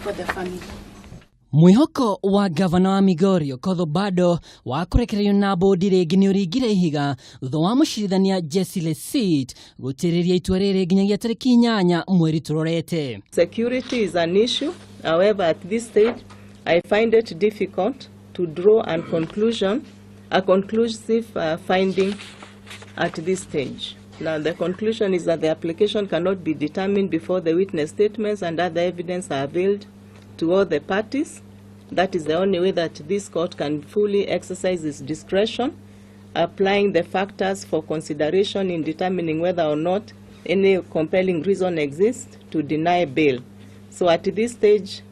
for the family. Mwĩhoko wa gavana wa Migori Okoth Obado wa kũrekererio na bũndi rĩngĩ nĩ ũringire ihiga thutha wa mũcirithania Jesse Lesit gũtĩrĩria itua rĩrĩ nginyagia tarĩki 8 mweri tũrorete. Security is an issue. However, at this stage, I find it difficult to draw a conclusive finding at this stage. Now, the conclusion is that the application cannot be determined before the witness statements and other evidence are availed to all the parties. That is the only way that this court can fully exercise its discretion, applying the factors for consideration in determining whether or not any compelling reason exists to deny bail. So at this stage,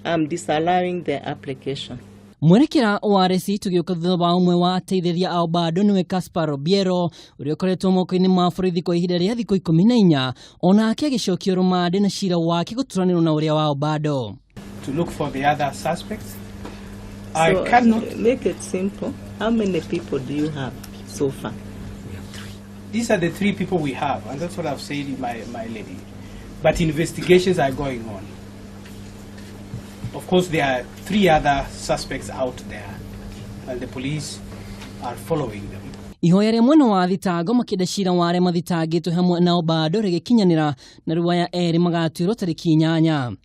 I'm disallowing the application. Mwerekera wa rĩciti ũgĩũka thutha wa ũmwe wa ateithĩrĩria a Obado nĩwe Caspar Obiero ũrĩa ũkoretwo moko-inĩ ma borithi kwa ihinda rĩa thikũ 14 onake agĩcokio rũmande na cira wake gũturanĩrwo na ũrĩa wa Obado. To look for the other suspects. I So, cannot. Make it simple. How many people do you have so far? These are the three people we have, and that's what I've said, my lady. But investigations are going on. Of course, there are three other suspects out there, and the police are following them. Ihoya rĩa mwena wa thitango makĩenda cira wa arĩa mathitangĩtwo hamwe na Obado rĩgĩkinyanĩra na rĩu aya erĩ magatuĩrwo tarĩki 8.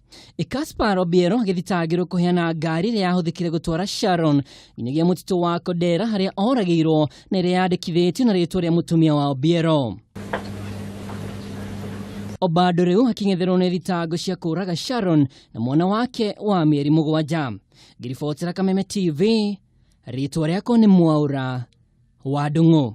Caspar Obiero agĩthitangĩrwo kũheana ngari ĩrĩa yahũthĩkire gũtwara Sharon nginyagia mũtitũ wa Kodera harĩa oragĩirwo na ĩrĩa yandĩkithĩtio na rĩtwa rĩa mũtumia wa Obiero. Obado rĩu akĩng'etherwo nĩ thitango cia kũũraga Sharon na mwana wake wa mĩeri 7. Ngĩribotera Kameme TV, rĩtwa rĩakwa nĩ Mwaũra wa Ndung'u.